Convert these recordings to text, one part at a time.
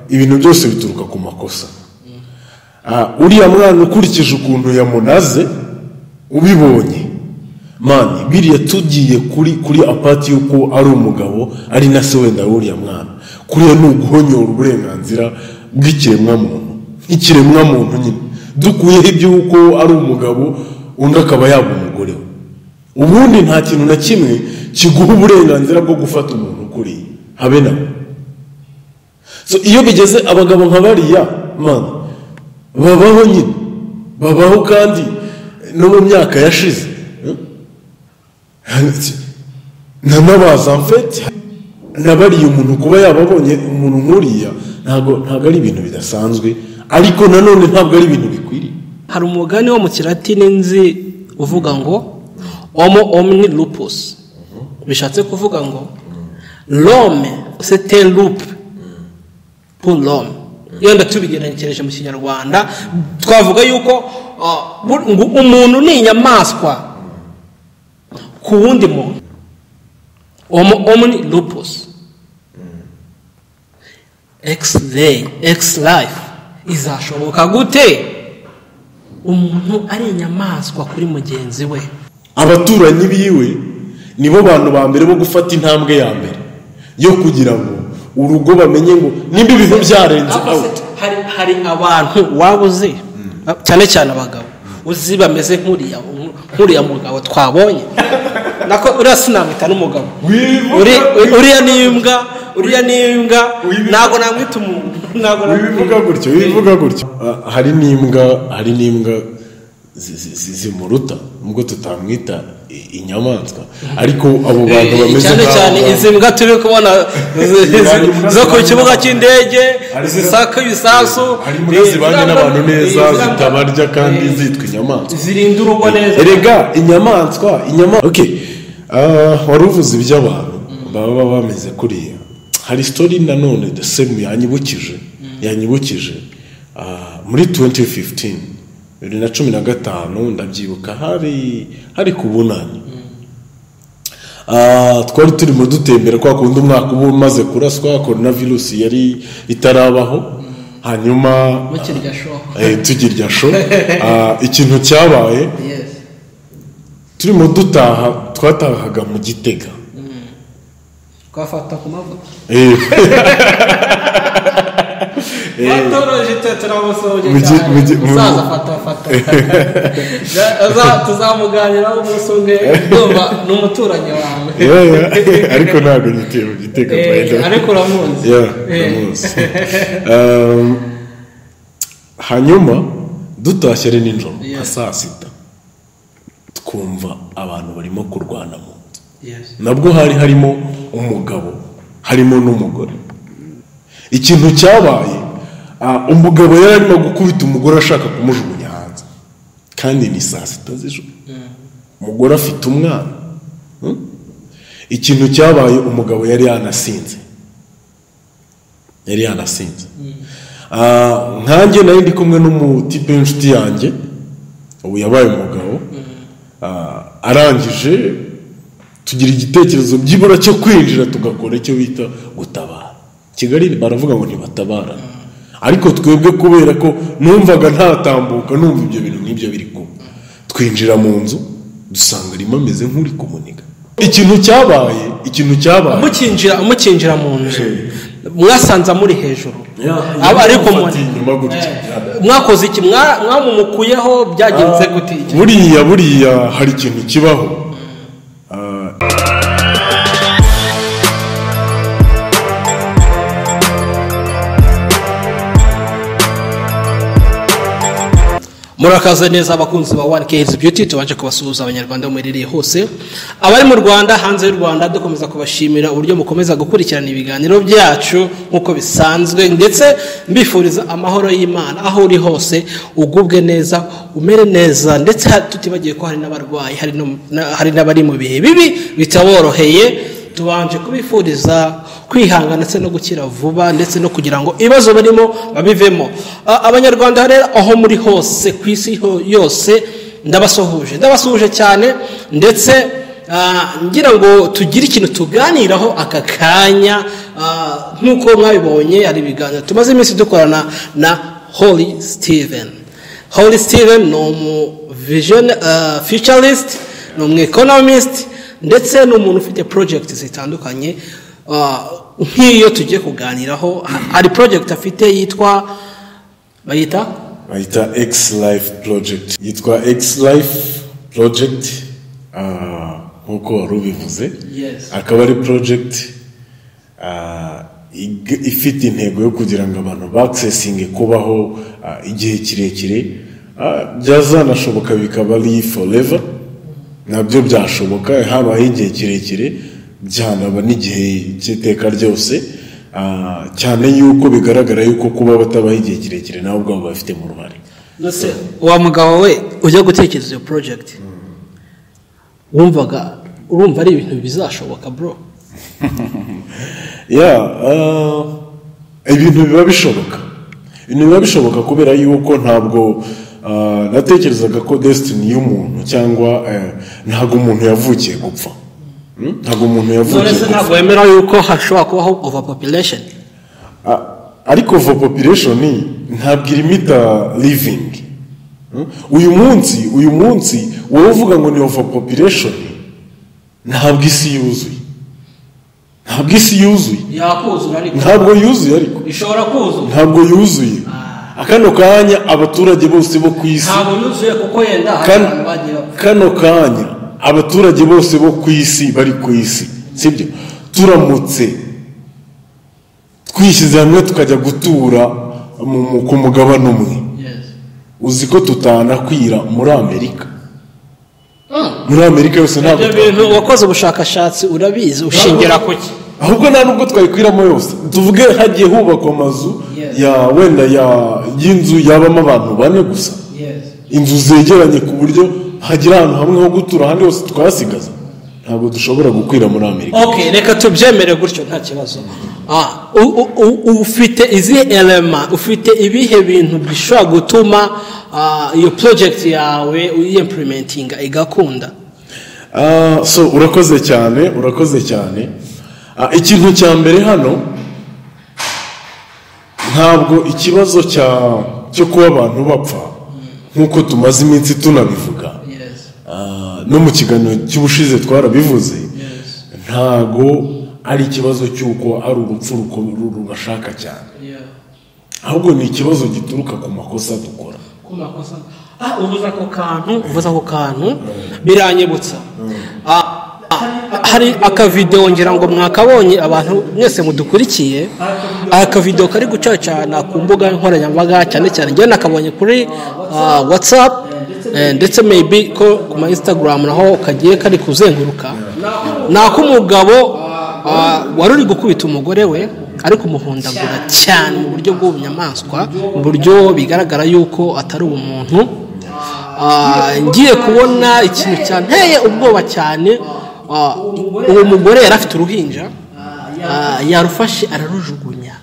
Ibintu byose bituruka ku makosa. Uriya mwana ukurikije ukuntu yamunaze ubibonye, man, biriya tugiye kuri apati y'uko ari umugabo, ari na se wenda w'uriya mwana, kuriya ni uguhonyora uburenganzira bw'ikiremwamuntu nk'ikiremwamuntu nyine, dukuyeho iby'uko ari umugabo undi akaba yaba umugore we. Ubundi nta kintu na kimwe kiguha uburenganzira bwo gufata umuntu kuriya, habe na. So iyo bigeze abagabo nka bariya, man, babaho nyine, babaho, kandi no mu myaka yashize nanabaza mfete nabariye umuntu kuba yababonye umuntu nk'uriya, ntabwo ari ibintu bidasanzwe, ariko nanone ntabwo ari ibintu bikwiriye. Hari umugani wo mu Kilatini nzi uvuga ngo "Homo homini lupus", bishatse kuvuga ngo "L'homme, c'est un loup pour l'homme". Yenda tubigenekereje mu Kinyarwanda, twavuga yuko ngo umuntu ni inyamaswa ku wundi muntu. Homo homini lupus. X-ray, x life izashoboka gute umuntu ari inyamaswa kuri mugenzi we? Abaturanyi biwe nibo bantu ba mbere bo gufata intambwe ya mbere yo kugira ngo urugo bamenye ngo nimba ibintu byarenze Ariko se out. Hari abantu waba uzi, cyane cyane abagabo uzi bameze nk'uriya mugabo twabonye? Nako uriya sinamwita n'umugabo. Uriya ni imbwa, uriya ni imbwa. Ntabwo namwita umuntu, ntabwo namwita. Wibivuga gutyo, wibivuga gutyo. Hari n'imbwa zimuruta, nubwo tutamwita inyamaswa, ariko abo bantu bameze Cyane nk'abo cyane ngabo. Izi mbwa turi kubona zo ku kibuga cy'indege zisaka ibisasu. Hari imbwa zibanye n'abantu neza, zitabarya kandi zitwa inyamaswa. Zirinda urugo neza. Erega inyamaswa, okay. Wari uvuze iby'abantu baba bameze kuriya. Hari story nanone the same yanyibukije muri 2015, 2015, ndabyibuka hari ku Bunani. Twari turimo dutembera kwa kundi umwaka uba umaze kuraswa, coronavirus yari itarabaho, hanyuma Mukirya show. Tukirya show. Ikintu cyabaye, turimo dutaha, twatahaga mu Gitega. Twafata ku mavuta. Watoroje, turamusoje cyane. Umusaza fata fata. Tuzamuganiraho umunsi umwe, ndumva ni umuturanyi wawe. Yeah. Ariko ntabwo nyituye mu Gitega, by the way. Ariko uramuzi. Yeah, ndamuzi. Hanyuma dutashye ari nijoro nka saa sita, twumva abantu barimo kurwana mu nzu. Nabwo hari harimo umugabo, harimo n'umugore. Ikintu cyabaye, umugabo yari arimo gukubita umugore ashaka kumujugunya hanze, kandi ni saa sita z'ijoro, umugore afite umwana. Ikintu cyabaye, umugabo yari yanasinze, yari yanasinze. Nkanjye nari ndi kumwe n'umutipe w'inshuti yanjye, ubu yabaye umugabo. Arangije tugira igitekerezo byibura cyo kwinjira tugakora icyo bita gutabara. Kigali baravuga ngo ntibatabara, ariko twebwe kubera ko numvaga ntatambuka, numva ibyo bintu nk'ibyo biri kuba, twinjira mu nzu dusanga arimo ameze nk'uri kumuniga. Ikintu cyabaye, Mukinjira mu nzu mwasanze muri hejuru aba ariko Yamufatiye inyuma gutya. Mwakoze iki? Mwamumukuyeho? Byagenze gute? Buriya hari ikintu kibaho. Murakaza neza abakunzi ba One Kids Beauty. Tubanje kubasuhuza, Abanyarwanda muherereye hose, abari mu Rwanda, hanze y'u Rwanda. Dukomeza kubashimira uburyo mukomeza gukurikirana ibiganiro byacu nk'uko bisanzwe, ndetse mbifuriza amahoro y'Imana. Aho uri hose ugubwe neza, umere neza, ndetse tutibagiye ko hari n'abarwayi, hari n'abari mu bihe bibi bitaboroheye. Tubanje kubifuriza kwihangana ndetse no gukira vuba, ndetse no kugira ngo ibibazo barimo babivemo. Abanyarwanda rero aho muri hose ku isi yose, ndabasuhuje, ndabasuhuje cyane, ndetse ngira ngo tugire ikintu tuganiraho aka kanya. Nk'uko mwabibonye, hari ibiganiro tumaze iminsi dukorana na Holy Steven. Holy Steven ni umu vision futurist, ni umu economist, ndetse ni umuntu ufite project zitandukanye. Nk'iyo tugiye kuganiraho, hari project afite yitwa, bayita? Bayita X Life Project, yitwa X Life Project, nk'uko wari ubivuze. Akaba ari project ifite intego yo kugira ngo abantu bakisesinge kubaho igihe kirekire, byazanashoboka bikaba ari forever, nabyo byashoboka habaho igihe kirekire, byanaba n'igihe cy'iteka ryose, cyane yuko bigaragara yuko kuba batabaho igihe kirekire nabo ubwabo babifitemo uruhare. Nose wa mugabo we, ujya gutekereza iyo project, wumvaga, urumva ari ibintu bizashoboka, bro? Yeah, ibintu biba bishoboka, ibintu biba bishoboka, kubera yuko ntabwo natekerezaga ko destiny y'umuntu cyangwa ntabwo umuntu yavukiye gupfa. Ntabwo umuntu yavukiye None se gupfa. ntabwo wemera yuko hashobora kubaho overpopulation? Ariko overpopulation ntabwo irimita living. Uyu munsi wowe uvuga ngo ni overpopulation, ntabwo isi yuzuye, ntabwo isi yuzuye. Yakuzura ariko. Ntabwo yuzuye ariko. Ishobora kuzura. Ntabwo yuzuye akano kanya, abaturage bose bo ku isi. Ntabwo yuzuye kuko yenda hari abantu bagiye bapfa. Kano kanya abaturage bose bo ku isi bari ku isi, sibyo? Turamutse twishyize hamwe tukajya gutura ku mugabane umwe, uzi ko tutanakwira muri Amerika, muri Amerika yose ntabwo Ibyo bintu wakoze ubushakashatsi, urabizi, ushingira ku ki? Ahubwo nta nubwo twayikwiramo yose. Tuvuge hagiye hubakwa amazu ya wenda ya y'inzu yabamo abantu bane gusa, inzu zegeranye ku buryo hagira ahantu hamwe ho gutura, ahandi hose twahasigaza, ntabwo dushobora gukwira muri Amerika. Okay, reka tubyemere gutyo, nta kibazo. Ufite izihe element, ufite ibihe bintu bishobora gutuma iyo project yawe uyimplementinga igakunda? So urakoze cyane, urakoze cyane. Ikintu cya mbere hano, ntabwo ikibazo cyo kuba abantu bapfa, nk'uko tumaze iminsi tunabivuga, no mu kiganiro cy'ubushize twarabivuze, ntago ari ikibazo cy'uko ari urupfu rubashaka cyane, ahubwo ni ikibazo gituruka ku makosa dukora. Ku makosa. Uvuze ako kantu biranyibutsa. Hari akavidewo, ngira ngo mwakabonye abantu mwese mudukurikiye, akavidewo kari gucacana ku mbuga nkoranyambaga, cyane cyane njyewe nakabonye kuri WhatsApp, ndetse maybe ko ku ma Instagram naho kagiye kari kuzenguruka. Ni ak'umugabo wari uri gukubita umugore we, ari kumuhondagura cyane mu buryo bw'ubunyamaswa, mu buryo bigaragara yuko atari ubumuntu. Ngiye kubona ikintu cyanteye ubwoba cyane. Uwo mugore yari afite uruhinja, yarufashe ararujugunya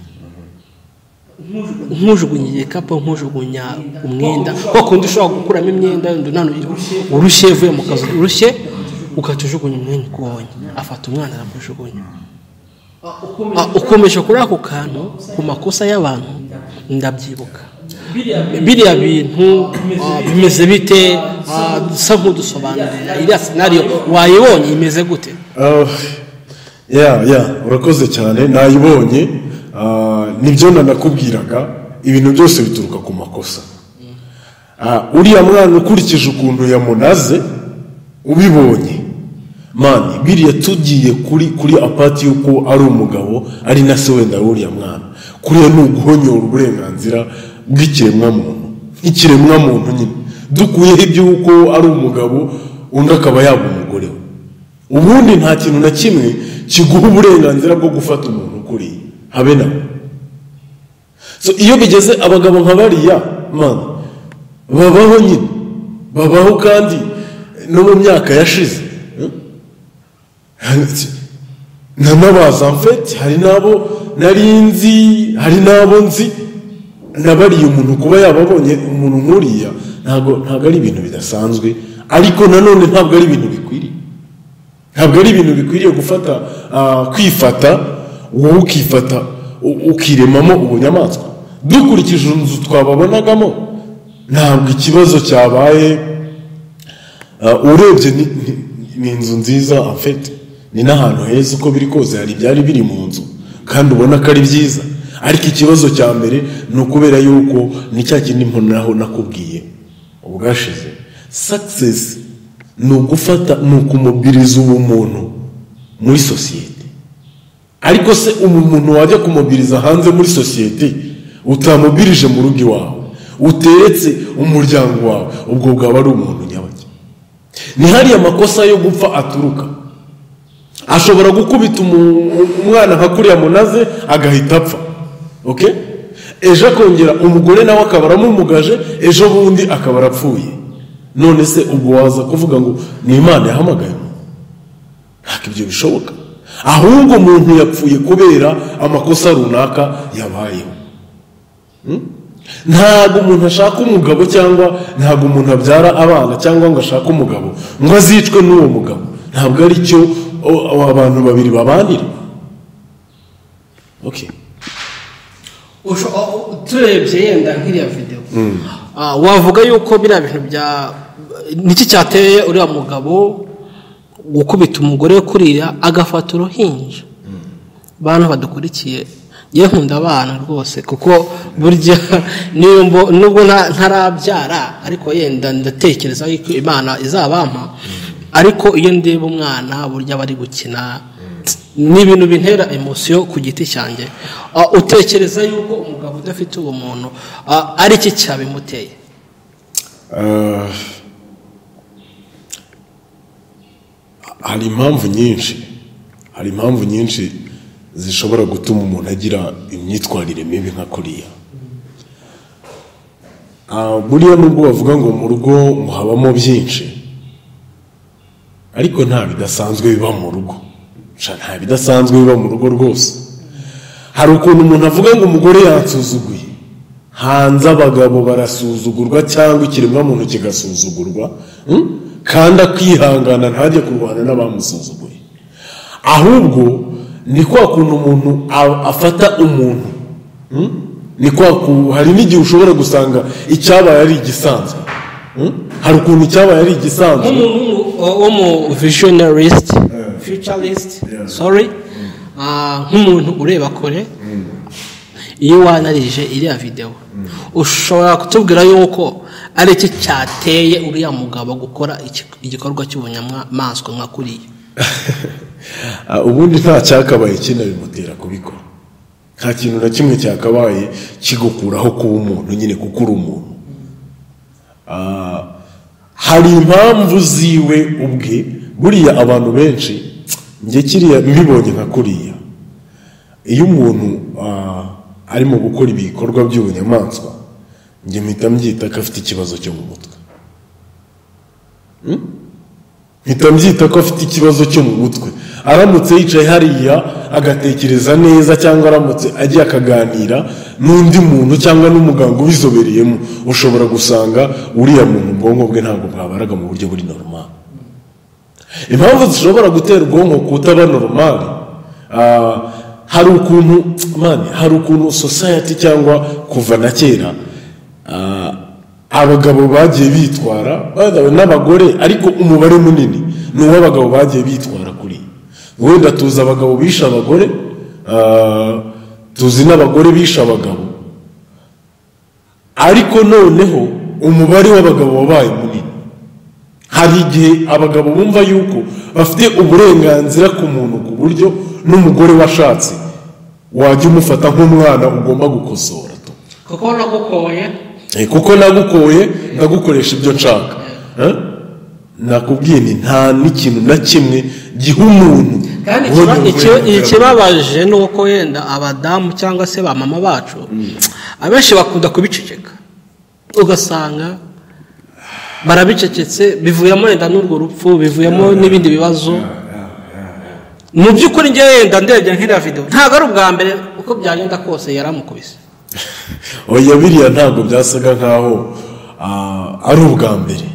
nk'ujugunya igikapu, nk'ujugunya umwenda, kwa kundi ushobora gukuramo imyenda wenda unaniwe, urushye, uvuye mu kazi urushye, ugahita ujugunya umwenda uko ubonye. Afata umwana aramujugunya. Ukomeje kuri ako kantu ku makosa y'abantu, ndabyibuka biriya bintu. Bimeze bite? Dusa nk'udusobanurira iriya scenario, wayibonye, imeze gute? Yeah, urakoze cyane, nayibonye. Nibyo nanakubwiraga, ibintu byose bituruka ku makosa. Uriya mwana, ukurikije ukuntu yamunaze, ubibonye, man, biriya tugiye kuri apart y'uko ari umugabo, ari na se wenda w'uriya mwana, kuriya ni uguhonyora uburenganzira bw'ikiremwamuntu nk'ikiremwamuntu nyine, dukuyeho iby'uko ari umugabo, undi akaba yaba umugore we. Ubundi nta kintu na kimwe kiguha uburenganzira bwo gufata umuntu ukuriye, habe na. So iyo bigeze abagabo nka bariya, man, babaho nyine, babaho, kandi no mu myaka yashize nanabaza mfete, hari n'abo nari nzi, hari n'abo nzi nabariye. Umuntu kuba yababonye umuntu nk'uriya ntabwo ari ibintu bidasanzwe, ariko nanone ntabwo ari ibintu bikwiriye, ntabwo ari ibintu bikwiriye gufata, kwifata Wowe ukifata ukiremamo ubunyamaswa. Dukurikije inzu twababonagamo, ntabwo ikibazo cyabaye. Urebye ni inzu nziza, en fait ni n'ahantu heza, uko biri kose hari ibyari biri mu nzu kandi ubona ko ari byiza. Ariko ikibazo cya mbere ni ukubera yuko ni cya kindi mponaho nakubwiye ubwashize: success ni ugufata, ni ukumobiriza ubumuntu muri sosiyete. Ariko se umuntu wajya kumobiriza hanze muri sosiyete utamobirije mu rugo iwawe, uteretse umuryango wawe, ubwo bwaba ari umuntu nyabaki? Ni hariya amakosa yo gupfa aturuka. Ashobora gukubita umwana nka kuriya munaze agahita apfa, okay? Ejo akongera umugore nawe akaba aramumugaje, ejo bundi akaba arapfuye. None se ubwo waza kuvuga ngo ni Imana yahamagaye umuntu? Ntabwo ibyo bishoboka. Ahubwo umuntu yapfuye kubera amakosa runaka yabayeho. Ntabwo umuntu ashaka umugabo, cyangwa ntabwo umuntu abyara abana cyangwa ngo ashake umugabo ngo azicwe n'uwo mugabo. Ntabwo ari cyo abantu babiri babanira, okay? Turebye yenda nk'iriya videwo, wavuga yuko biriya bintu bya niki cyateye uriya mugabo gukubita umugore we kuriya, agafata uruhinja? Bantu badukurikiye, ngewe nkunda abana rwose, kuko burya niyo nubwo ntarabyara, ariko yenda ndatekereza yuko Imana izabampa. Ariko iyo ndeba umwana burya bari gukina, ni ibintu bintera émotion ku giti cyanjye. Utekereza yuko umugabo udafite ubumuntu ari iki cyabimuteye? Hari impamvu nyinshi zishobora gutuma umuntu agira imyitwarire mibi nka kuriya. Buriya nubwo bavuga ngo mu rugo ngo habamo byinshi, ariko nta bidasanzwe biba mu rugo. Sha, nta bidasanzwe biba mu rugo rwose. Hari ukuntu umuntu avuga ngo umugore yansuzuguye. Hanze abagabo barasuzugurwa, cyangwa ikiremwamuntu kigasuzugurwa, Kandi akihangana ntajye kurwana n'abamusuzuguye. Ahubwo ni kwa kuntu umuntu afata umuntu, Ni kwa hari n'igihe ushobora gusanga icyabaye ari igisanzwe, Hari ukuntu icyabaye ari igisanzwe. Nk'umuntu wo mu visionarist, futurist, sorry, nk'umuntu ureba kure, iyo wanarije iriya videwo, ushobora kutubwira yuko ari iki cyateye uriya mugabo gukora igikorwa cy'ubunyamaswa nka kuriya? Ubundi nta cyakabaye kinabimutera kubikora. Nta kintu na kimwe cyakabaye kigukuraho kuba umuntu nyine, kuko uri umuntu. Hari impamvu ziwe ubwe. Buriya abantu benshi, njye kiriya mbibonye nka kuriya, iyo umuntu arimo gukora ibikorwa by'ubunyamaswa, njye mpita mbyita ko afite ikibazo cyo mu mutwe. Mpita mbyita ko afite ikibazo cyo mu mutwe. Aramutse yicaye hariya agatekereza neza, cyangwa aramutse agiye akaganira n'undi muntu cyangwa n'umuganga ubizobereyemo, ushobora gusanga uriya muntu ubwonko bwe ntabwo bwabaraga mu buryo buri normal. Impamvu zishobora gutera ubwonko kutaba normal, hari ukuntu, man, hari ukuntu society cyangwa kuva na kera abagabo bagiye bitwara n'abagore, ariko umubare munini ni uw'abagabo bagiye bitwara kuri. Wenda tuzi abagabo bishe abagore, tuzi n'abagore bishe abagabo, ariko noneho umubare w'abagabo wabaye munini. Hari igihe abagabo bumva yuko bafite uburenganzira ku muntu, ku buryo n'umugore washatse wajya umufata nk'umwana ugomba gukosora tu. Kuko nagukoye. Kuko nagukoye, ndagukoresha ibyo nshaka. Nakubwiye ni nta n'ikintu na kimwe giha umuntu Kandi ubonye uburenganzira. Ikibabaje ni uko wenda abadamu cyangwa se ba mama bacu abenshi bakunda kubiceceka, ugasanga barabicecetse, bivuyemo wenda n'urwo rupfu, bivuyemo n'ibindi bibazo. Mu by'ukuri njyewe wenda ndebye nk'iriya videwo, ntabwo ari ubwa mbere, uko byagenda kose yaramukubise. Oya, biriya ntabwo byasaga nkaho ari ubwa mbere.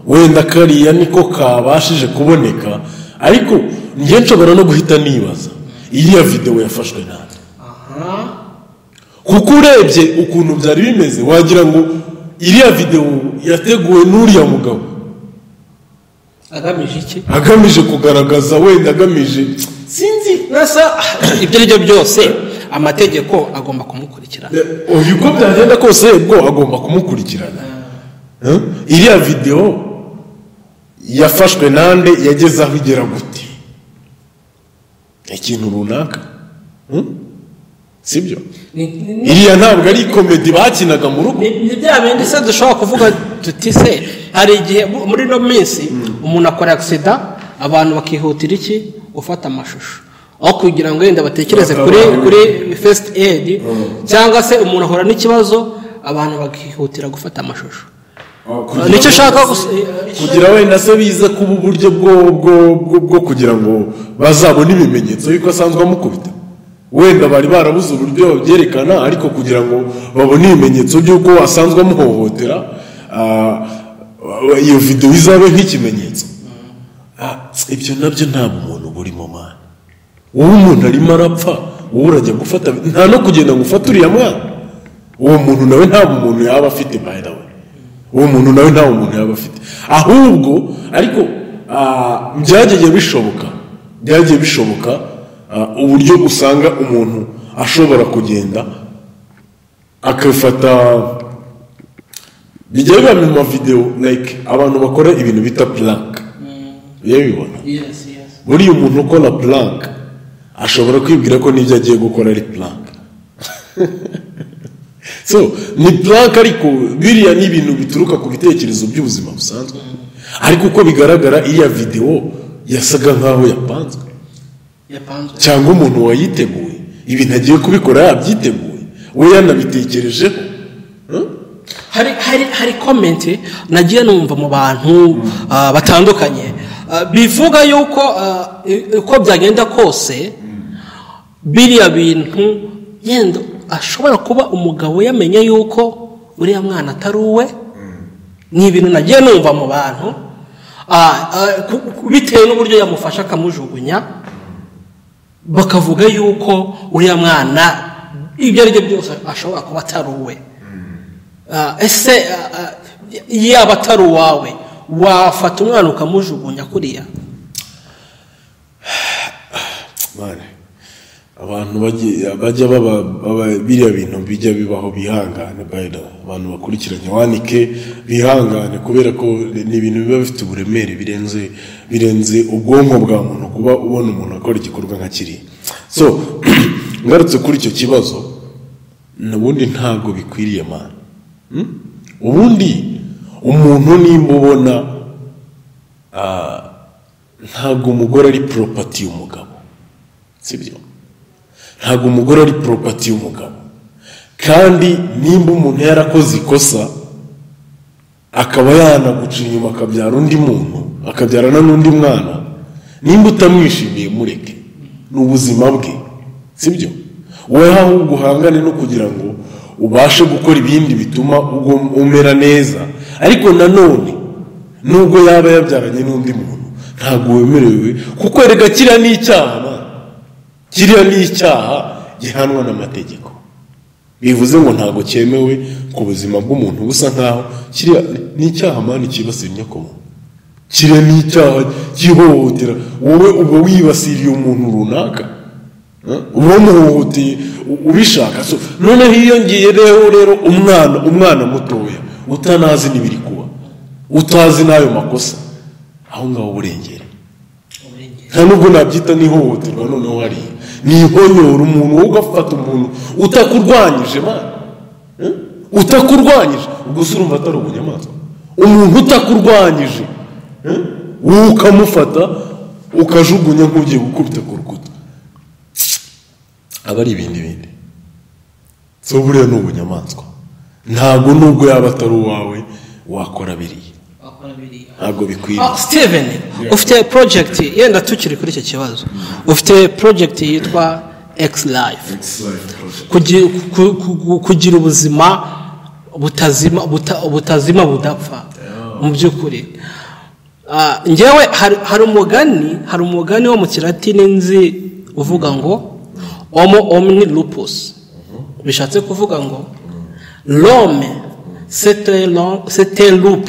Wenda kariya niko kabashije kuboneka, ariko njye nshobora no guhita nibaza Iriya videwo yafashwe nabi, kuko urebye ukuntu byari bimeze wagira ngo iriya videwo yateguwe n'uriya mugabo agamije iki? Agamije kugaragaza, wenda agamije, sinzi. Nasa ibyo ari byo byose amategeko agomba kumukurikirana. Uyu uko byagenda kose ubwo agomba kumukurikirana. Iriya videwo yafashwe nande? Yageze aho igera gute? Ikintu runaka, sibyo? Iriya ntabwo ari comedy bakinaga mu rugo. Ni bya bindi se dushobora kuvuga tuti se hari igihe muri ino minsi umuntu akora accident, abantu bakihutira iki? Gufata amashusho, aho kugira ngo wenda batekereze kuri first aid, cyangwa se umuntu ahura n'ikibazo abantu bakihutira gufata amashusho. Nicyo ushaka kugira wenda se bize kuba uburyo bwo kugira ngo bazabone ibimenyetso yuko asanzwe amukubita. Wenda bari barabuze uburyo babyerekana, ariko kugira ngo babone ibimenyetso by'uko asanzwe amuhohotera, iyo video izabe nk'ikimenyetso. Ibyo nabyo nta muntu burimo man. Uwo umuntu arimo arapfa, wowe urajya gufata, nta no kugenda ngo ufate uriya mwana. Uwo muntu nawe nta muntu yaba afite, by the way. Uwo muntu nawe nta muntu yaba afite. Ahubwo ariko byagiye bishoboka uburyo usanga umuntu ashobora kugenda akafata, bijya biba mu ma video, like abantu bakora ibintu bita prank. Uyabibona? Yes, yes. Buriya umuntu ukora prank ashobora kwibwira ko n'ibyo agiye gukora ari prank. So ni prank, ariko biriya ni ibintu bituruka ku bitekerezo by'ubuzima busanzwe. Ariko uko bigaragara iriya video yasaga nkaho yapanzwe, cyangwa umuntu wayiteguye ibintu agiye kubikora yabyiteguye, we yanabitekerejeho. Hari comment nagiye numva mu bantu batandukanye bivuga yuko uko byagenda kose biriya bintu yenda ashobora kuba umugabo yamenye yuko uriya mwana atari uwe. Ni ibintu nagiye numva mu bantu bitewe n'uburyo yamufasha akamujugunya, bakavuga yuko uriya mwana ibyo ari byo byose ashobora kuba atari uwe. Ese yaba atari uwawe wafata umwana ukamujugunya kuriya? Mane, abantu bajya baba biriya bintu bijya bibaho bihangane, by the way. Abantu bakurikiranye wanike bihangane, kubera ko ni ibintu biba bifite uburemere birenze ubwonko bwa muntu kuba ubona umuntu akora igikorwa nka kiriya. So ngarutse kuri icyo kibazo, n'ubundi ntabwo bikwiriye man. Ubundi umuntu nimba ubona ntabwo umugore ari property y'umugabo, sibyo? Ntabwo umugore ari property y'umugabo. Kandi nimba umuntu yarakoze ikosa akaba yanaguca inyuma akabyara undi muntu, akabyarana n'undi mwana, nimba utamwishimiye mureke, ni ubuzima bwe, sibyo? Wowe ahubwo uhangane no kugira ngo ubashe gukora ibindi bituma umera neza. Ariko nanone nubwo yaba yabyaranye n'undi muntu ntabwo wemerewe, kuko erega kiriya ni icyaha, kiriya ni icyaha gihanwa n'amategeko. Bivuze ngo ntabwo cyemewe ku buzima bw'umuntu busa nkaho kiriya ni icyaha man cyibasira inyokomuntu. Kiriya ni icyaha cy'ihohotera, wowe ubwo wibasiriye umuntu runaka, uba wamuhohoteye ubishaka. So noneho hiyongeye rero umwana mutoya utanazi n'ibiri kuba, utazi n'ayo makosa, aho ngaho uburengere. Nta nubwo nabyita n'ihohoterwa, noneho hariya ni ihonyora umuntu, wowe ugafata umuntu utakurwanyije man, utakurwanyije, ubwo se urumva atari ubunyamaswa? Umuntu utakurwanyije wowe ukamufata ukajugunya nk'ugiye gukubita ku rukuta, aba ari ibindi bindi. So buriya ni ubunyamaswa. Ntabwo nubwo yaba atari uwawe wakora biriya, ntabwo bikwiye. Steven, ufite project yenda tukiri kuri icyo kibazo, ufite project yitwa X Life, kugira ubuzima butazima budapfa. Mu by'ukuri njyewe hari umugani wo mu Kilatini nzi uvuga ngo homo omni lupus, bishatse kuvuga ngo l'homme c'est un loup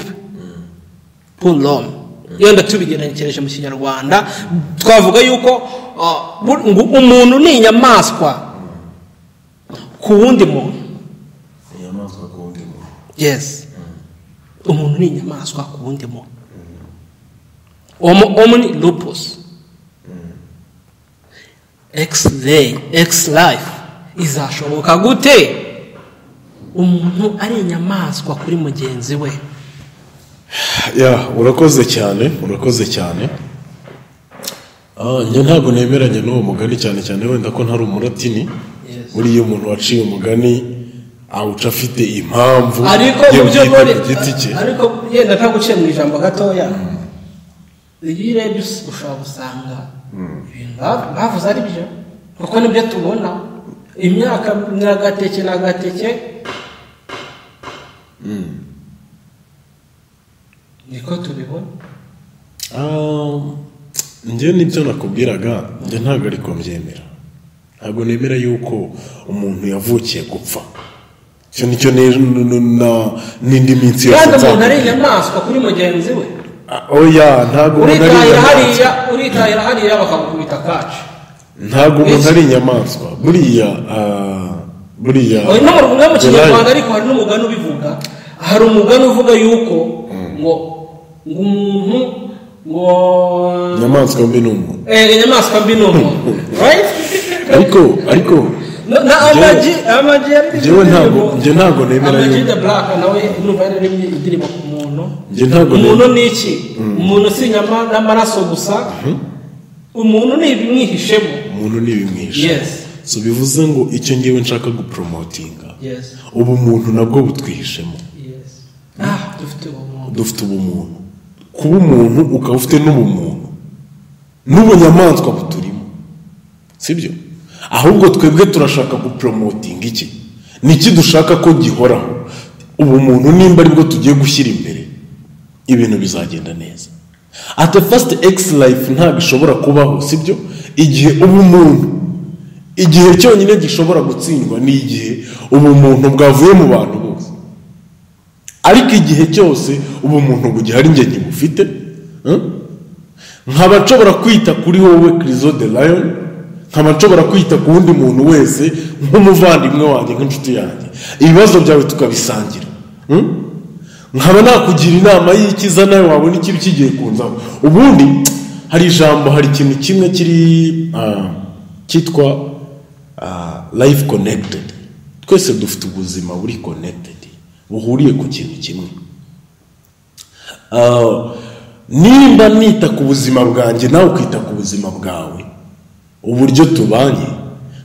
pour l'homme. Yenda tubigerekereje mu Kinyarwanda twavuga yuko umuntu ni inyamaswa ku wundi muntu. Inyamaswa ku wundi muntu. Yes. Umuntu ni inyamaswa ku wundi muntu. Homo omni lupus. X-ray, X-life izashoboka gute umuntu ari inyamaswa kuri mugenzi we? Ya, urakoze cyane, urakoze cyane. Njye ntabwo nemeranya n'uwo mugani cyane cyane wenda ko ntari umuratini. Buriya umuntu waciye umugani awuca afite impamvu. Ariko ariko yenda ntaguciye mu ijambo gatoya. Iyo urebye ushobora gusanga ibintu bavuze ari byo, kuko nibyo tubona imyaka n'agateke n'agateke. Niko tubibona. Njye nibyo nakubwiraga, njye ntabwo ariko mbyemera. Ntabwo nemera yuko umuntu yavukiye gupfa. Icyo nicyo n'indi minsi yose. Kandi umuntu ari inyamaswa kuri mugenzi we. Oya, ntabwo umuntu ari inyamaswa. Uritahira hariya bakagukubita kaci. Ntabwo umuntu ari inyamaswa. Buriya buriya. No mu Kinyarwanda ariko hari n'umugani ubivuga. Hari umugani uvuga yuko ngo umuntu ngo inyamaswa mbi n'umuntu. Inyamaswa mbi n'umuntu. Right? Ariko na Amaji njyewe ntabwo nemera yuko Amaji the Black nawe numva yararemye indirimbo ku muntu. Njye ntabwo umuntu ni iki? Umuntu si inyama n'amaraso gusa. Umuntu ni ibimwihishemo. Umuntu ni ibimwihishe. Yes. So bivuze ngo icyo ngiwe nshaka gupromotinga. Yes. Ubumuntu nabwo butwihishemo. Yes. Dufite ubumuntu. Dufite ubumuntu. Kuba umuntu ukaba ufite n'ubumuntu. N'ubunyamaswa buturimo. Sibyo? Ahubwo twebwe turashaka gupromotinga iki? Niki dushaka ko gihoraho? Ubumuntu nimba aribwo tugiye gushyira imbere, ibintu bizagenda neza. At the first X life ntabwo ishobora kubaho, sibyo? Igihe ubumuntu, igihe cyonyine gishobora gutsindwa ni igihe ubumuntu bwavuye mu bantu bose. Ariko igihe cyose ubumuntu bugihari njye nkibufite, nkaba nshobora kwita kuri wowe Crizo the Lion, nkaba nshobora kwita ku wundi muntu wese nk'umuvandimwe wanjye, nk'inshuti yanjye, ibibazo byawe tukabisangira. Nkaba nakugira inama y'ikiza nawe wabona ikibi kigiye kunzaho. Ubundi hari ijambo, hari ikintu kimwe kiri cyitwa life connected. Twese dufite ubuzima buri connected, buhuriye ku kintu kimwe. Nimba nita ku buzima bwanjye nawe ukita ku buzima bwawe, uburyo tubanye,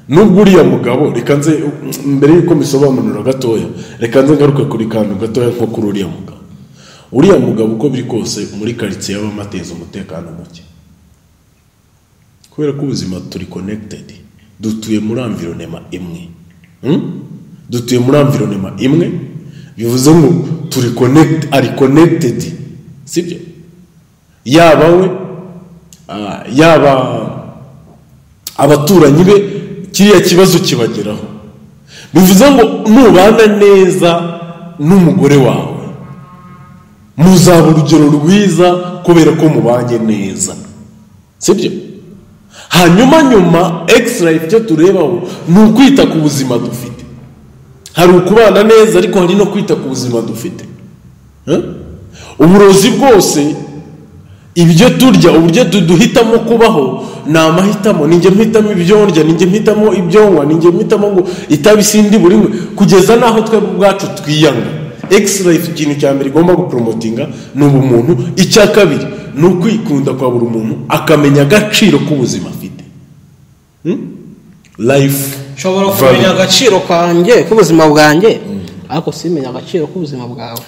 nubwo uriya mugabo, reka nze mbere yuko mbisobanurira gatoya, reka nze ngaruke kuri kantu gatoya nko kuri uriya mugabo. Uriya mugabo uko biri kose muri quartier y'abamateza umutekano muke, kubera ko ubuzima turi connected, dutuye muri environnement imwe. Dutuye muri environnement imwe, bivuze ngo turi connect, ari connected, sibyo? Yaba we, yaba abaturanyi be, kiriya kibazo kibageraho. Bivuze ngo nubana neza n'umugore wawe, muzaba urugero rwiza kubera ko mubanye neza, sibyo? Hanyuma nyuma X life cyo turebaho ni ukwita ku buzima dufite. Hari ukubana neza ariko hari no kwita ku buzima dufite. Uburozi bwose, ibyo turya, uburyo duhitamo kubaho ni amahitamo. Ninjye mpitamo ibyo ndya, ninjye mpitamo ibyo nywa, ninjye mpitamo ngo itabi sindi buri mwe, kugeza naho twebwe ubwacu twiyanga. X life ikintu cya mbere igomba gupromotinga ni ubumuntu. Icya kabiri ni ukwikunda kwa buri muntu, akamenya agaciro k'ubuzima afite. Life nshobora kumenya agaciro kanjye k'ubuzima bwanjye, ariko simenya agaciro k'ubuzima bwawe.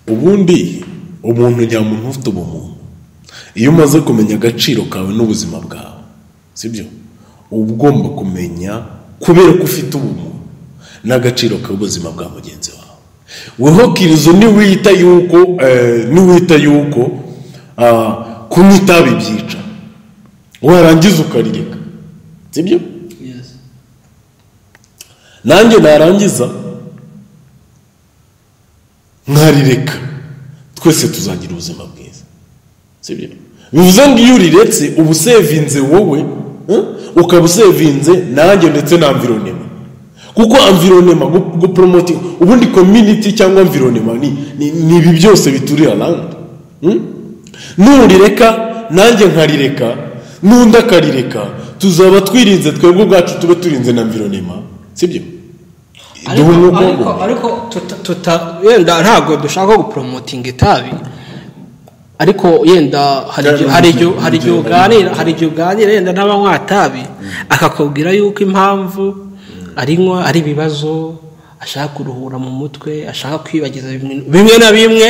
Ubundi umuntu nyamuntu ufite ubumuntu, iyo umaze kumenya agaciro kawe n'ubuzima bwawe, sibyo? Uba ugomba kumenya kubera ko ufite ubumuntu n'agaciro k'ubuzima bwa mugenzi wawe. Weho Kirizo niwita yuko kunywa itabi byica, warangiza ukarireka, Sibyo? Yes. Nanjye narangiza nkarireka, twese tuzagira ubuzima bwiza. Sibyo? Bivuze ngo iyo uriretse uba usevinze wowe, ukaba usevinze nanjye ndetse na environment. Kuko environment gupromoting ubundi community cyangwa environment ni ibi byose bituri around. Nurireka nanjye nkarireka, n'undi akarireka, tuzaba twirinze twebwe ubwacu, tube turinze na environment. Sibyo? Ariko yenda ntabwo dushaka gupromotinga itabi, ariko yenda hari igihe uganira yenda n'abanywa itabi akakubwira yuko impamvu arinywa ari ibibazo, ashaka kuruhura mu mutwe, ashaka kwibagiza bimwe na bimwe.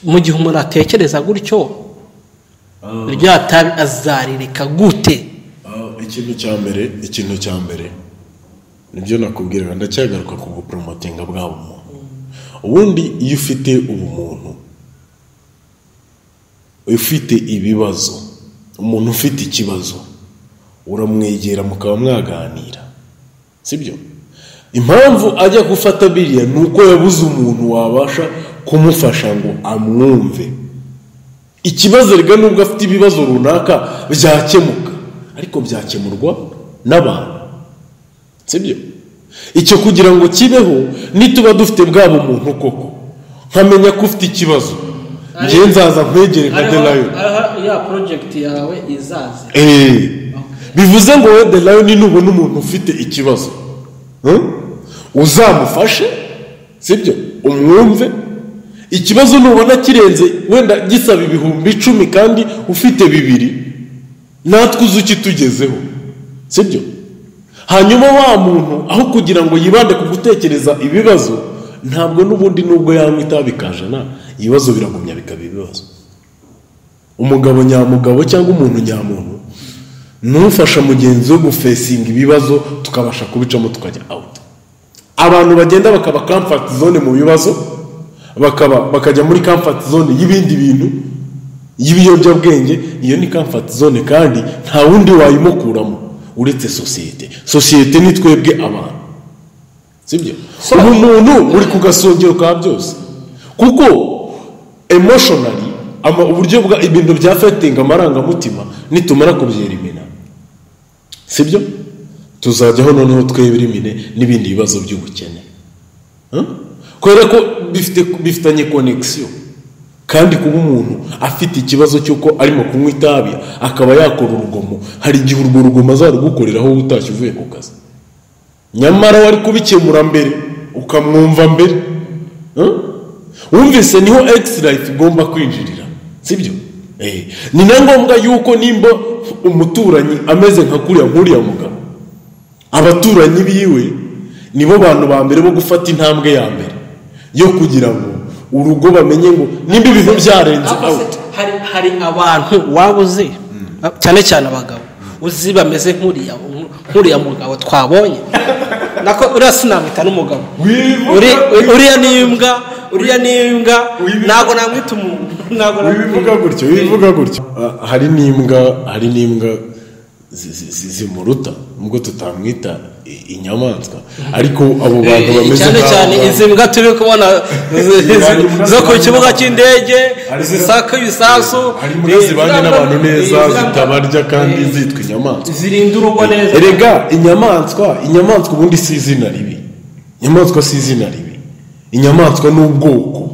Mu gihe umuntu atekereza gutyo, rya tabi azarireka gute? Ikintu cya mbere nibyo nakubwiraga, ndacyagaruka ku gupromotinga bwa bumuntu. Ubundi iyo ufite ubumuntu, ufite ibibazo, umuntu ufite ikibazo uramwegera mukaba mwaganira. Sibyo? Impamvu ajya gufata biriya ni uko yabuze umuntu wabasha kumufasha ngo amwumve. Ikibazo rega nubwo afite ibibazo runaka byakemuka, ariko byakemurwa n'abantu. Sibyo? Icyo kugira ngo kibeho nituba dufite bwa bumuntu koko, nkamenya ko ufite ikibazo, ngiye nzaza nkwegere nka The Lion. Ya project yawe izaza. Bivuze ngo we The Lion nubona umuntu ufite ikibazo, uzamufashe, sibyo? Umwumve. Ikibazo nubona kirenze wenda gisaba 10,000 kandi ufite 2, natwe uzi ukitugezeho. Sibyo? Hanyuma wa muntu aho kugira ngo yibande ku gutekereza ibibazo, ntabwo n'ubundi nubwo yanywa itabi kajana, ibibazo biragumya bikaba ibibazo. Umugabo nyamugabo cyangwa umuntu nyamuntu nufasha mugenzi we gufesinga ibibazo, tukabasha kubicamo tukajya out. Abantu bagenda bakaba comfort zone mu bibazo, bakajya muri comfort zone y'ibindi bintu y'ibiyobyabwenge, iyo ni comfort zone kandi nta wundi wayimukuramo uretse sosiyete. Sosiyete ni twebwe abantu. Sibyo? Umuntu uri ku gasongero ka byose. Kuko emotionally uburyo bwa ibintu bya affecting amarangamutima nitumara kubyerimina, sibyo? Tuzajyaho noneho twebirimine n'ibindi bibazo by'ubukene. Kubera ko bifitanye connection. Kandi kuba umuntu afite ikibazo cy'uko arimo kunywa itabi akaba yakora urugomo, hari igihe urwo rugomo azarugukoreraho utashye uvuye ku kazi, nyamara wari kubikemura mbere ukamwumva mbere. Wumvise niho ex life igomba kwinjirira. Sibyo? Ni na ngombwa yuko nimba umuturanyi ameze nka kuriya nkuriya mugabo, abaturanyi biwe nibo bantu ba mbere bo gufata intambwe ya mbere yo kugira ngo urugo bamenye ngo nimba ibintu byarenze out. Hari abantu wabuze cyane cyane abagabo uzi bameze nk'uriya mugabo twabonye. Nako uriya sinamwita n'umugabo, uriya ni imbwa, ntabwo namwita umuntu. Wivuga gutyo. Hari n'imbwa zimuruta, nubwo tutamwita inyamaswa, ariko abo bantu bameze cyane cyane izi mbwa turi kubona zo ku kibuga cy'indege zisaka ibisasu, hari imbwa zibanye n'abantu neza zitabarya kandi zitwa inyamaswa, zirinda urugo neza. Erega inyamaswa ubundi si izina ribi. Inyamaswa si izina ribi. Inyamaswa ni ubwoko.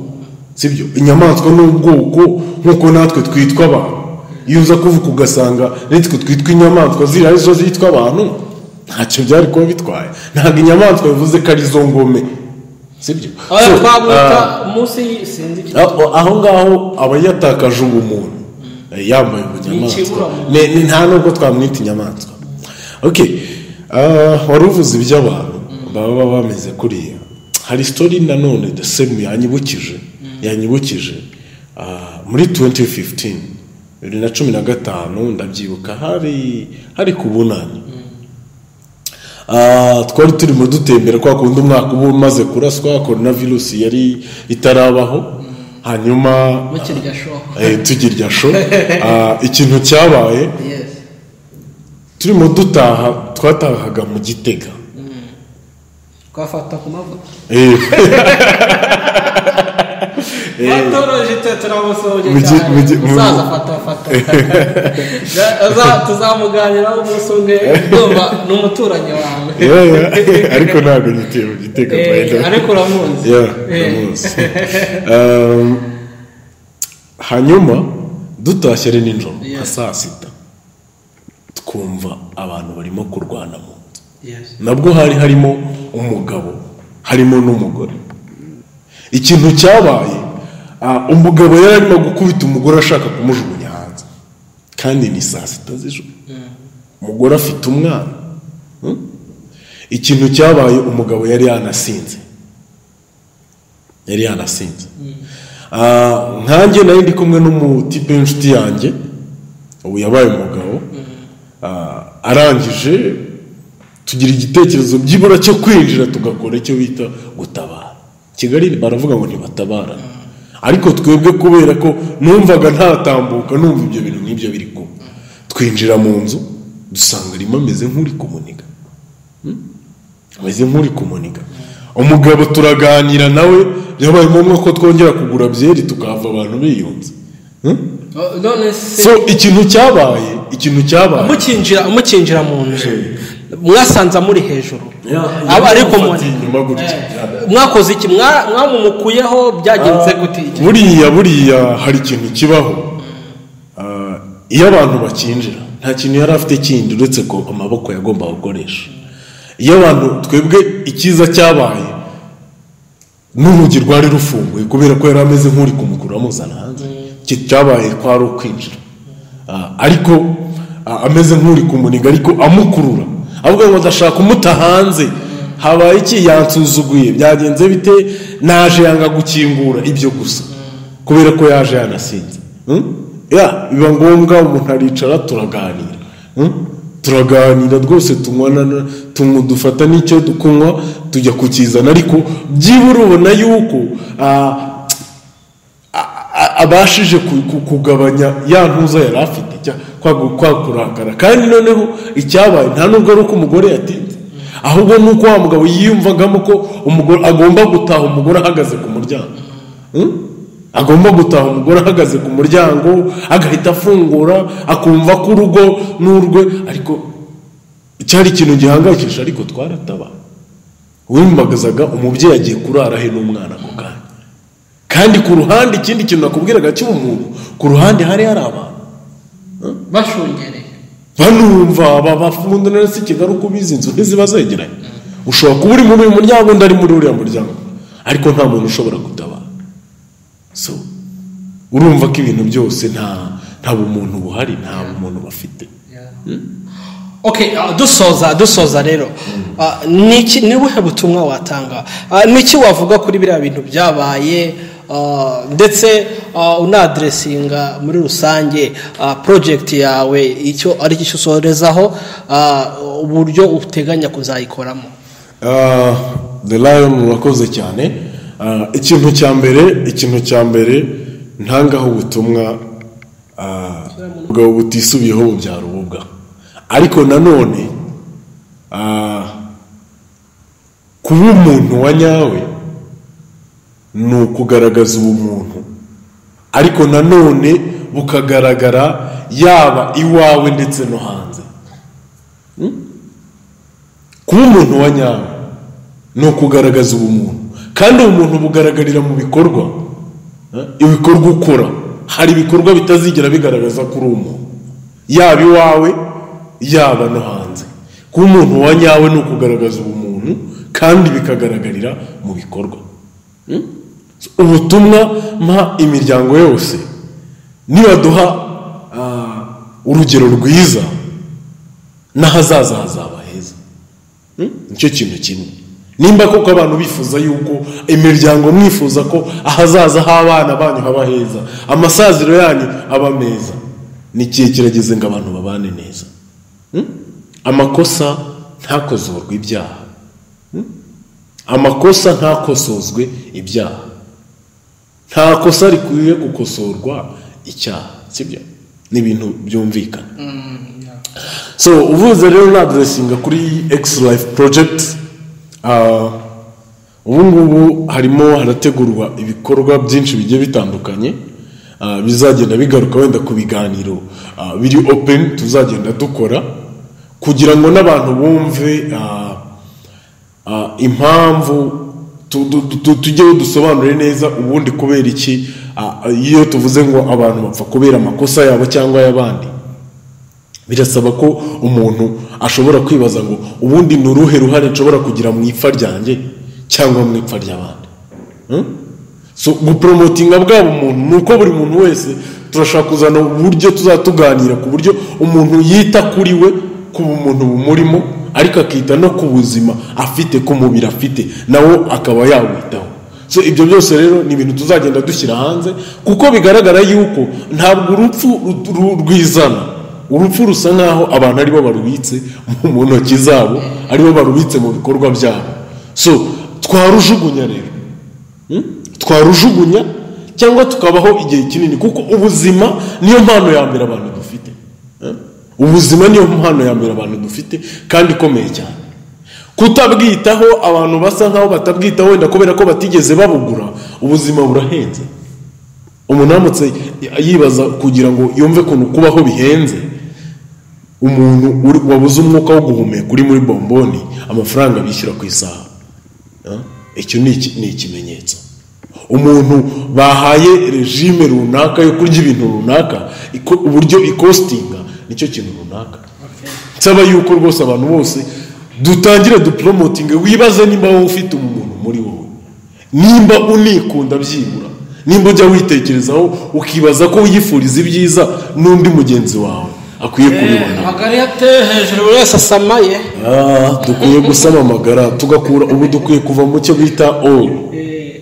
Sibyo? Inyamaswa ni ubwoko nkuko natwe twitwa abantu. Iyo uza kuvuka ugasanga nitwe twitwa inyamaswa ziriya arizo zitwa abantu, ntacyo byari kuba bitwaye. Ntabwo inyamaswa bivuze ko ari zo ngome. Sibyo? Aho ngaho aba yatakaje ubumuntu, yambaye ubunyamaswa. Nta nubwo twamwita inyamaswa. Okay. Wari uvuze iby'abantu baba bameze kuriya. Hari story nanone the same yanyibukije muri 2015 2015 ndabyibuka, hari kubunani. Twari turimo dutembera kwa kundi umwaka uba umaze kuraswa, coronavirus yari itarabaho, hanyuma tukirya show. Ikintu cyabaye, Turimo dutaha, twatahaga mu Gitega. Twafata ku mavuta. Watoroje turamusoje cyane. Musaza fata. Tuzamuganiraho umunsi umwe, ndumva ni umuturanyi wawe. Ariko ntabwo nyituye mu Gitega. Ariko uramuzi. Uramuzi. Hanyuma dutashye ari nijoro nka saa 6, twumva abantu barimo kurwana mu nzu. Nabwo hari harimo umugabo, harimo n'umugore. Ikintu cyabaye, umugabo yari arimo gukubita umugore ashaka kumujugunya hanze, kandi ni saa 6 z'ijoro. Umugore afite umwana. Ikintu cyabaye, umugabo yari yanasinze. Nkanjye nari ndi kumwe n'umutipe w'inshuti yanjye, ubu yabaye umugabo. Arangije tugira igitekerezo byibura cyo kwinjira tugakora icyo bita gutabara. Kigali baravuga ngo ntibatabara, ariko twebwe kubera ko numvaga ntatambuka, numva ibyo bintu nk'ibyo biri kuba, twinjira mu nzu dusanga arimo ameze nk'uri kumuniga. Ameze nk'uri kumuniga. Umugabo turaganira nawe, byabaye ngombwa ko twongera kugura byeri tukahava abantu biyunze. So ikintu cyabaye mukinjira mu nzu mwasanze muri hejuru, ariko mwakoze iki? Mwamumukuyeho byagenze gute? Buriya hari ikintu kibaho. Iyo abantu bakinjira nta kintu yari afite kindi uretse ko amaboko yagomba gukoresha. Iyo abantu twebwe ikiza cyabaye, n'urugi rwari rufunguye kubera ko yari ameze nk'uri kumukura amuzana hanze. Cyabaye kwari ukwinjira, ariko ameze nk'uri kumuniga, ariko amukurura avuga ngo ndashaka kumuta hanze. Habaye iki? Yansuzuguye, byagenze bite? Naje yanga gukingura, ibyo gusa kubera ko yaje yanasinze. Biba ngombwa umuntu aricara turaganira. Turaganira rwose, tunywa dufata n'icyo kunywa tujya kukizana, ariko byibura ubona yuko abashije kugabanya ya ntuza yari afite kwa kurakara. Kandi noneho icyabaye nta nubwo ari uko umugore yatinze, ahubwo nuko wa mugabo yiyumvagamo ko umugore agomba gutaha umugore ahagaze ku muryango. Agomba gutaha umugore ahagaze ku muryango, agahita afungura, akumva ko urugo n'urwe. Ariko cyari ikintu gihangayikisha, ariko twarataba. Wimbagazaga umubyeyi agiye kurara he n'umwana ako kanya. Kandi ku ruhande ikindi kintu nakubwiraga cy'umuntu, ku ruhande hari abantu bashungereye, banumva babafunda none si Kigali uko ubizi, inzu ntiziba zegeranye. Ushobora kuba uri muri uyu muryango undi ari muri uriya muryango, ariko nta muntu ushobora gutabara. So urumva ko ibintu byose nta bumuntu buhari, nta bumuntu bafite. Okay, dusoza rero, ni ubuhe butumwa watanga? Niki wavuga kuri biriya bintu byabaye, ndetse unadressinga muri rusange project yawe, icyo ari cyo usorezaho, uburyo uteganya kuzayikoramo? The Lion, urakoze cyane. Ikintu cya mbere ntangaho ubutumwa, ubwo butisubiyeho bubyara ububwa. Ariko nanone kuba umuntu wa nyawe ni ukugaragaza ubumuntu, ariko nanone bukagaragara yaba iwawe ndetse no hanze. Kuba umuntu wa nyawe ni ukugaragaza ubumuntu, kandi ubumuntu bugaragarira mu bikorwa. Ibikorwa ukora, hari ibikorwa bitazigera bigaragaza kuri umuntu, yaba iwawe yaba no hanze. Kuba umuntu wa nyawe ni ukugaragaza ubumuntu, kandi bikagaragarira mu bikorwa. Ubutumwa mpa imiryango yose, nibaduha urugero rwiza, n'ahazaza hazaba heza. Nicyo kintu kimwe. Nimba koko abantu bifuza yuko imiryango mwifuza ko ahazaza h'abana banyu haba heza, amasaziro yanyu aba meza, ni ikihe kirageze ngo abantu babane neza? Amakosa ntakozorwe ibyaha. Amakosa ntakosozwe ibyaha. Nta kosa rikwiye gukosorwa icyaha, sibyo? Ni ibintu byumvikana. So uvuze rero na addressinga kuri X Life Project, ubu ngubu harimo harategurwa ibikorwa byinshi bigiye bitandukanye, bizagenda bigaruka wenda ku biganiro biri open tuzagenda dukora, kugira ngo n'abantu bumve impamvu tujyeho dusobanure neza ubundi kubera iki iyo tuvuze ngo abantu bapfa kubera amakosa yabo cyangwa ay'abandi. Birasaba ko umuntu ashobora kwibaza ngo ubundi ni uruhe ruhare nshobora kugira mu ipfa ryanjye cyangwa mu ipfa ry'abandi. So gupromotinga bwabo umuntu ni uko buri muntu wese turashaka kuzana uburyo tuzatuganira ku buryo umuntu yita kuri we, ku bumuntu bumurimo, ariko akita no ku buzima afite, ku mubiri afite, nawo akaba yawitaho. So ibyo byose rero ni ibintu tuzagenda dushyira hanze, kuko bigaragara yuko ntabwo urupfu rwizana. Urupfu rusa nkaho abantu aribo barubitse mu ntoki zabo, aribo barubitse mu bikorwa byabo. So twarujugunya rero, twarujugunya cyangwa tukabaho igihe kinini, kuko ubuzima niyo mpano ya mbere abantu dufite. Ubuzima niyo mpano ya mbere abantu dufite kandi ikomeye cyane. Kutabwitaho, abantu basa nkaho batabwitaho wenda kubera ko batigeze babugura. Ubuzima burahenze. Umuntu aramutse yibaza kugira ngo yumve ukuntu kubaho bihenze, umuntu wabuze umwuka wo guhumeka uri muri bomboni, amafaranga bishyura ku isaha, icyo ni ikimenyetso. Umuntu bahaye regime runaka yo kurya ibintu runaka, uburyo ikostinga nicyo kintu runaka. Nsaba yuko rwose abantu bose dutangire dupromotinge, wibaze nimba wowe ufite umuntu muri wowe, nimba unikunda byibura, nimba ujya witekerezaho ukibaza ko wiyifuriza ibyiza n'undi mugenzi wawe akwiye kubibona. Amagara yateye hejuru, buri wese asamaye. Dukwiye gusama amagara, tugakura ubu dukwiye kuva mu cyo bita all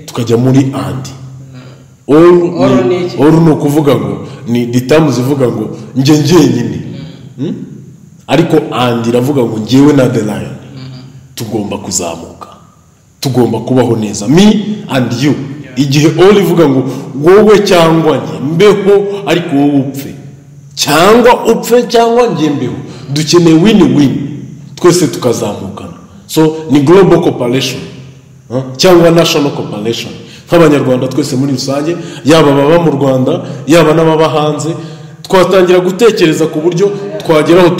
tukajya muri and. All ni ukuvuga ngo ni ditamu zivuga ngo njye njyenyine, ariko and iravuga ngo njyewe na the lion tugomba kuzamuka, tugomba kubaho neza, me and you. Igihe all ivuga ngo wowe cyangwa njye mbeho ariko wowe upfe, cyangwa upfe cyangwa njye mbeho, dukeneye win-win, twese tukazamukana. So ni global cooperation cyangwa national cooperation nk'abanyarwanda twese muri rusange, yaba ababa mu Rwanda yaba n'ababa hanze, twatangira gutekereza ku buryo twageraho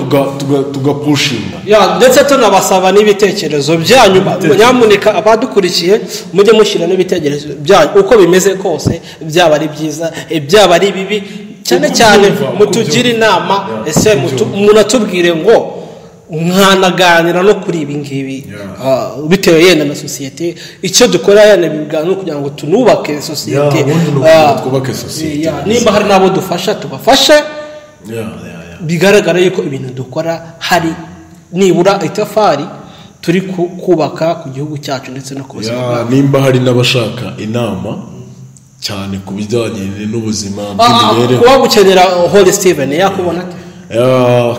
tugapushinga. Ndetse tunabasaba n'ibitekerezo byanyu, nyamuneka abadukurikiye mujye mushyira n'ibitekerezo byanyu uko bimeze kose, byaba ari byiza byaba ari bibi, cyane cyane mutugire inama. Ese munatubwire ngo mwanaganira no kuri ibi ngibi bitewe yenda na sosiyete, icyo dukora yenda biganiro kugira ngo tunubake sosiyete, nimba hari n'abo dufasha tubafashe, bigaragara yuko ibintu dukora hari nibura itafari turi kubaka ku gihugu cyacu ndetse no ku buzima bwacu. Nimba hari n'abashaka inama cyane ku bijyanye n'ubuzima bw'imibereho, kuba gukenera Holy Steven yakubona ate?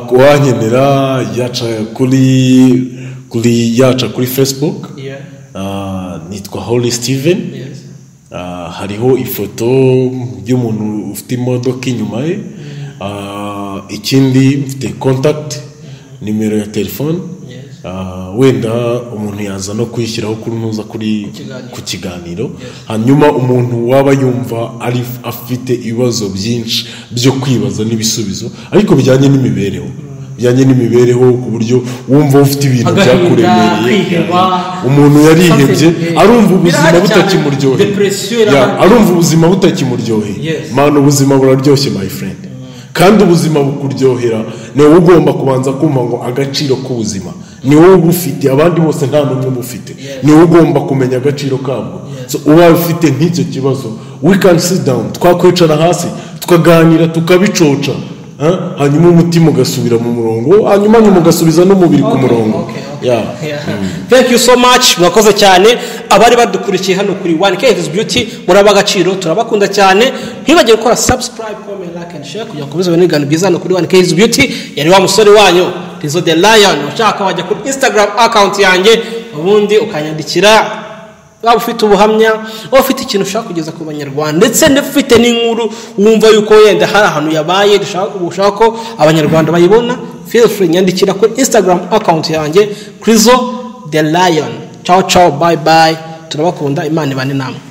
Kuwankenera yaca kuri yaca kuri Facebook, nitwa Holy Steven. Hariho ifoto y'umuntu ufite imodoka inyuma ye. Ikindi mfite contact nimero ya telefone, wenda umuntu yaza no kwishyiraho kuri nuza kuri ku kiganiro. Hanyuma umuntu waba yumva ari afite ibibazo byinshi byo kwibaza n'ibisubizo ariko bijyanye n'imibereho, bijyanye n'imibereho ku buryo wumva ufite ibintu byakuremereye, umuntu yarihebye arumva ubuzima butakimuryoheye, arumva ubuzima butakimuryoheye. Man, ubuzima buraryoshye my friend, kandi ubuzima bukuryohera ni wowe ugomba kubanza kumva ngo agaciro k'ubuzima ni wowe ubufite, abandi bose nta n'umwe ubufite, ni wowe ugomba kumenya agaciro kabwo. So uba ufite nk'icyo kibazo, we can sit down, twakwicara hasi tukaganira tukabicoca, hanyuma umutima ugasubira mu murongo, hanyuma nyuma ugasubiza n'umubiri ku murongo. Thank you so much, mwakoze cyane abari badukurikiye hano kuri 1K Beauty, muraba agaciro, turabakunda cyane. Ntibagire gukora subscribe, comment, like and share kugira ngo mukomeze kubona byiza hano kuri 1K Beauty. Yari wa musore wanyu Tizo the Lion. Ushaka wajya kuri Instagram account yanjye ubundi ukanyandikira Waba ufite ubuhamya, waba ufite ikintu ushaka kugeza ku Banyarwanda, ndetse ufite n'inkuru wumva yuko wenda hari ahantu yabaye ushaka ko Abanyarwanda bayibona, feel free, nyandikira kuri Instagram account yanjye, Crizo the Lion. Ciao ciao, bye bye, turabakunda, Imana ibane namwe.